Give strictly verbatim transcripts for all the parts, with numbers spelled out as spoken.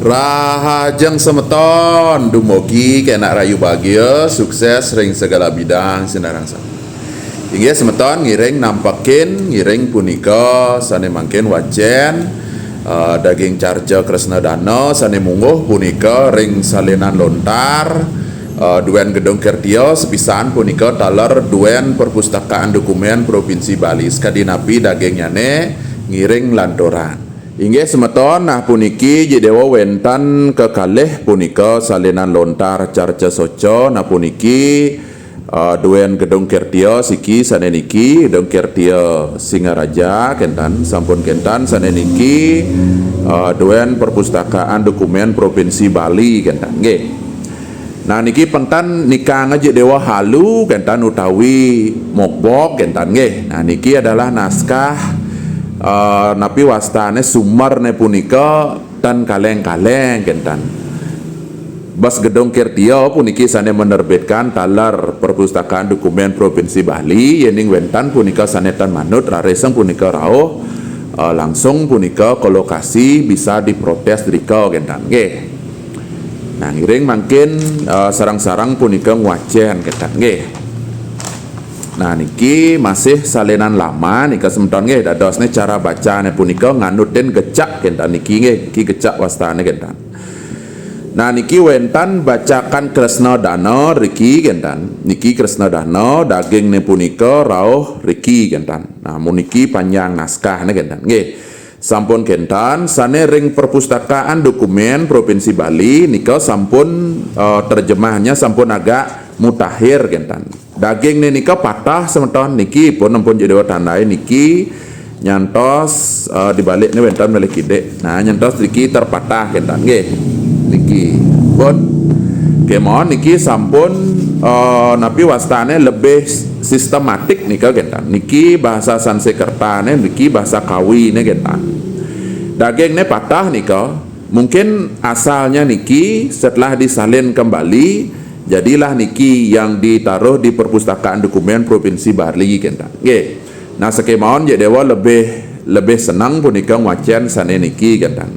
Rahajeng semeton, dumugi kenak rahayu bagia, sukses ring segala bidang sinareng sami. Inggih semeton, ngiring nampekin, ngiring punika sane mangkin wacen, eh, daging carca Kresna Dana sane mungguh punika ring salinan lontar, eh, duen Gedung Kirtia, sepisan punika taler duen Perpustakaan Dokumen Provinsi Bali. Sakadi napi dagingnyane, ngiring lanturang. Inggih semeton, nah puniki Jedewa wenten kekalih punika salinan lontar carca soca, nah puniki, eh, duen Gedung Kirtia siki sane niki, Gedung Kirtia Singaraja kentan, sampun kentan sane niki, eh, duen Perpustakaan Dokumen Provinsi Bali kentan. Nggih. Nah, niki penten nikanga Jedewa halu kentan utawi mogbog kentan nggih. Nah, niki adalah naskah, eh, napi wastane sumerne punika tan kaleng-kaleng kentan. Bas Gedung Kirtia puniki sane menerbitkan taler Perpustakaan Dokumen Provinsi Bali, yening wenten punika sane tan manut, rariseng punika rauh, eh, langsung punika ke lokasi bisa diprotes drika kentan nggih. Nah, ngiring mangkin, eh, sareng-sareng punika ngwacen kentan nggih. Nah, niki masih salinan lama nika semeton nggih, dadosne cara bacane punika nganutin gecak kentan niki nggih, niki gecak wastane kentan. Nah, niki wenten bacakan Kresna Dana riki kentan. Niki Kresna Dana, dagingne punika rauh riki kentan. Nah, muniki panjang naskahne kentan. Nggih. Sampun kentan, sane ring Perpustakaan Dokumen Provinsi Bali nika sampun, eh, terjemahnya sampun agak mutakhir kentan. Dagingne nika patah semeton niki pun ampun Jedewa tandai niki nyantos, eh, di balikne wenten malih kidik. Nah, nyantos niki terpatah kentan nggih. Niki pun kemawon niki sampun, eh, napi wastane lebih sistematik nika kentan. Niki bahasa Sanskertane, niki bahasa Kawine kentan. Dagingne patah nika, mungkin asalnya niki setelah disalin kembali, jadilah niki yang ditaruh di Perpustakaan Dokumen Provinsi Bali kentan. Nggih. Nah, sakemawon Jedewa lebih, lebih seneng punika ngwacen sane niki kentan.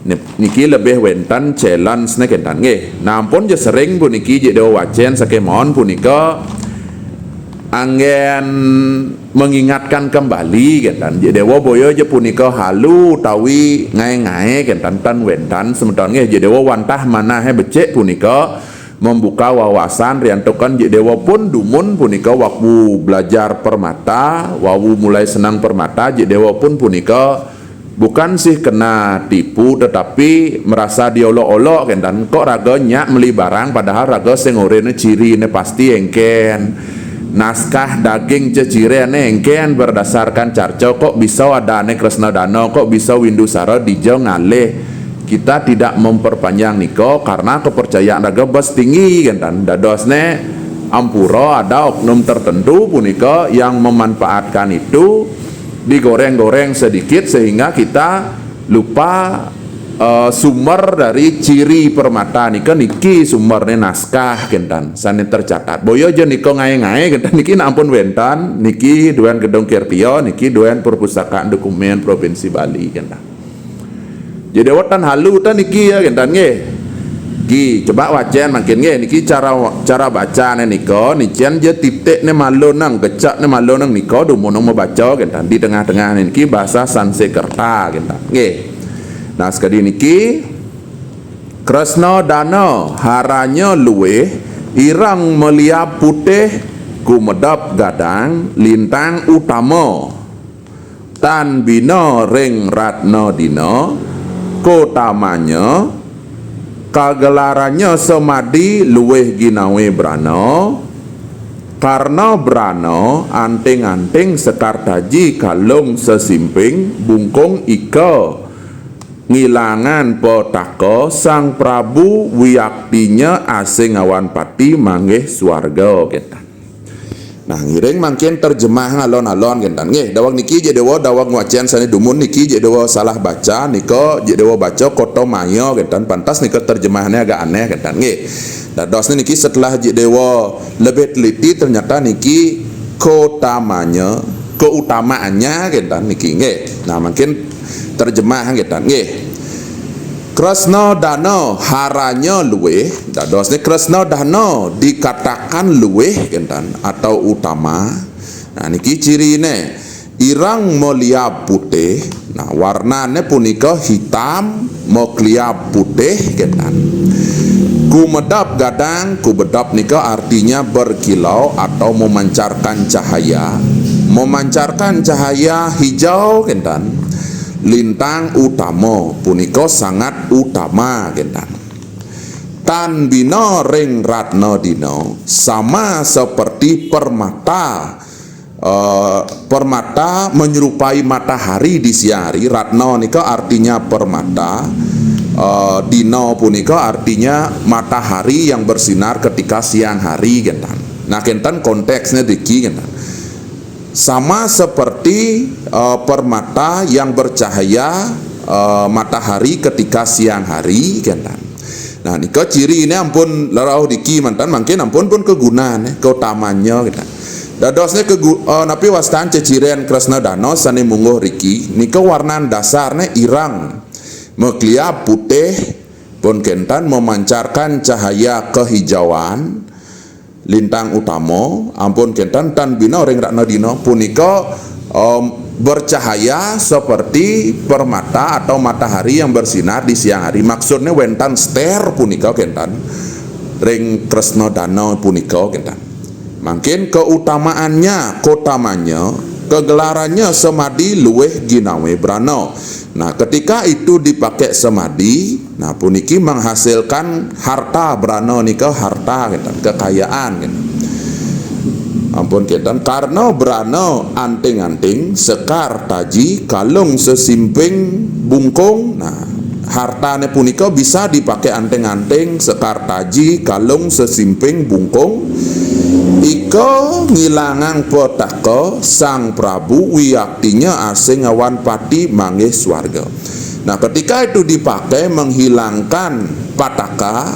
Ni-, niki lebih wenten challenge-ne kentan nggih. Nah, ampun ja sering puniki Jedewa wacen sakemawon punika anggen mengingatkan kembali kentan. Jedewa boya ja punika halu utawi ngae-ngae kentan tan wenten semeton nggih. Jedewa wantah manahe becik punika membuka wawasan riantukan Jedewa pun dumun punika wau belajar permata, wau mulai senang permata, Jedewa pun punika bukan sih kena tipu, tetapi merasa diolok-olok, kentan. Kok raga nyak meli barang, padahal raga sing orene cirine pasti engken. Naskah daging cecirene engken berdasarkan carca, kok bisa adane Kresna Dana, kok bisa Windu Sara dija ngalih. Kita tidak memperpanjang nika karena kepercayaan raga bes tinggi, kentan. Dadosne ampura ada oknum tertentu punika yang memanfaatkan itu, digoreng-goreng sedikit sehingga kita lupa, eh, sumber dari ciri permata nika, niki sumerne naskah, kentan, sane tercatat. Boya ja nika ngae-ngae, kentan, niki ampun wenten, niki duen Gedung Kirtia, niki duen Perpustakaan Dokumen Provinsi Bali, kentan. Jedewa tan halu ta niki ya, kentan nggih. Ki, coba wacen mangkin nggih. Niki cara, cara bacane nika, nicen ja titikne malunang, gecakne malunang nika dumunung mabaca, kentan. Di tengah-tengah niki bahasa Sanskerta, kentan. Nggih. Nah, sekadi niki, Kresna Dana haranya luih, ireng meliab putih, kumedep gadang, lintang utama. Tan bina ring ratna dina, kotamanya, kagelaranya samadi luwih ginawe brana, karna brana anting-anting sekar taji kalung sesimping bungkung ika ngilangan petaka Sang Prabu wiaktinya asing awan pati manggih swarga, kénten. Nah, ngiring mangkin terjemah ngalon-alon, kénten. Nggih, daweg niki Jik Déwa, daweg ngwacén sané dumun niki Jik Déwa salah baca, nika Jik Déwa baca Kota Maya, kénten. Pantes nika terjemahnya agak aneh, kénten. Nggih. Dadosné niki setelah Jik Déwa lebih teliti, ternyata niki Kotamanya, keutamaannya, kénten niki. Nggih. Nah, mangkin terjemah, kénten. Nggih. Kresna dana haranya luwih, dadosne kresna dana dikatakan luwih kenten atau utama. Nah, niki cirine, ireng maliab putih. Nah, warnane punika hitam makliab putih kenten. Kumedap gadang, kubedap nika artinya berkilau atau memancarkan cahaya. Memancarkan cahaya hijau kenten. Lintang utama punika sangat utama kenten. Tan bina ring ratna dina, sama seperti permata. Eh, permata menyerupai matahari di siang hari. Ratna nika artinya permata. Eh, dina punika artinya matahari yang bersinar ketika siang hari kenten. Nah, kenten konteksnya diki kenten. Sama seperti eh, permata yang bercahaya eh, matahari ketika siang hari kenten. Nah, nika cirine ampun rauh diki manten, mangkin ampun pun kagunane, kautamanya kenten. Dadosne kegu, eh, napi wastan ceciren kresna dana sane mungguh riki, nika warnan dasarne ireng. Makliab putih pun kenten memancarkan cahaya kehijauan, lintang utama, ampun kenten tan bina ring ratna dina punika, em, bercahaya seperti permata atau matahari yang bersinar di siang hari. Maksudnya wenten ster punika kenten ring kresna dana punika kenten. Mangkin keutamaannya, kotamanya, kegelarannya semadi luwih ginawe brana. Nah, ketika itu dipakai semadi, nah, puniki menghasilkan harta, brana nika harta, kenten, kekayaan, kenten. Ampun kenten, karena brana anting-anting, sekar taji, kalung sesimping bungkung. Nah, hartane punika bisa dipakai anting-anting, sekar taji, kalung sesimping bungkung. Ika ngilangang petaka Sang Prabu wiaktinya asing awan pati manggih swarga. Nah, ketika itu dipakai menghilangkan pataka,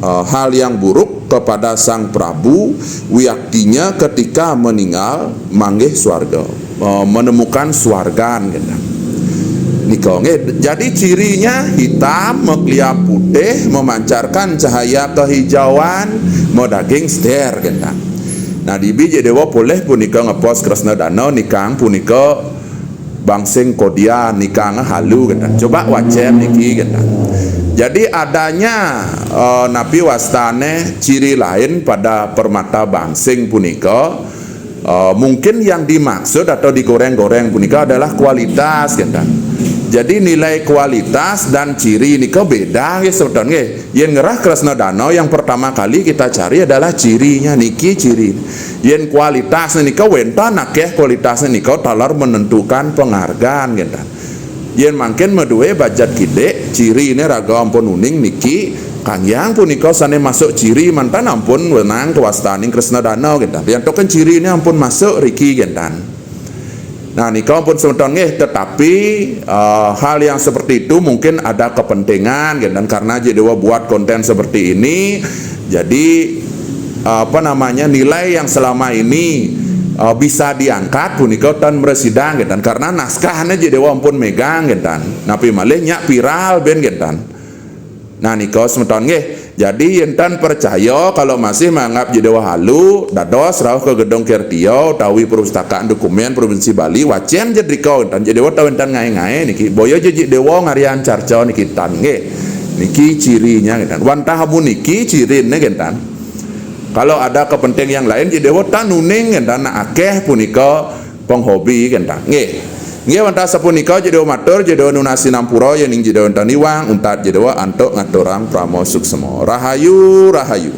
eh, hal yang buruk kepada Sang Prabu, wiaktinya ketika meninggal manggih swarga, eh, menemukan swargan, gitu. Nika nggih, jadi cirinya hitam, makliab putih, memancarkan cahaya kehijauan, madaging ster, gitu. Nah, dibi Jik Dewa polih punika ngepos kresna dana nikang punika bangsing kodian nikang halu, gitu. Coba wacen niki, gitu. Jadi adanya, eh, napi wastane ciri lain pada permata bangsing punika, eh, mungkin yang dimaksud atau digoreng-goreng punika adalah kualitas, gitu. Jadi nilai kualitas dan ciri nika beda nggih, semeton nggih. Yen ngerah kresna dana yang pertama kali kita cari adalah cirinya niki ciri. Yen kualitas nika wenten akeh kualitas nika taler menentukan penghargaan kenten. Yen mangkin madue bajat kidik, cirine raga ampun uning niki, kangyang punika sane masuk ciri manten ampun wenang kewastaning kresna dana kenten. Yen token cirine ampun masuk riki kenten. Nah, nika ampun semeton nggih, tetapi, eh, hal yang seperti itu mungkin ada kepentingan, gitu, dan karena Jik Dewa buat konten seperti ini, jadi, eh, apa namanya, nilai yang selama ini, eh, bisa diangkat punika tan mresidang, gitu, dan karena naskahnya Jik Dewa ampun megang, gitu, dan napi malih nyak viral ben, gitu, dan Nah, nika semeton nggih. Jadi yen tan percaya, kalau masih manggap Jik Dewa halu, dados rauh ke Gedung Kirtia utawi Perpustakaan Dokumen Provinsi Bali, wacen ja drika, wenten Jik Dewa tau wenten ngae-ngae niki. Boya ja Jik Dewa ngarian carca niki tan nggih. Niki cirinya kenten. Wantah amun niki cirine kenten. Kalau ada kepenting yang lain, Jik Dewa tan uning kenten, nah, akeh punika penghobi kenten. Nggih. Nggih, wantah sapunika Jik Dewa matur, Jik Dewa nunas sinampura, yening Jik Dewa wenten iwang, untat Jik Dewa antuk ngaturang parama suksma. Rahayu, rahayu.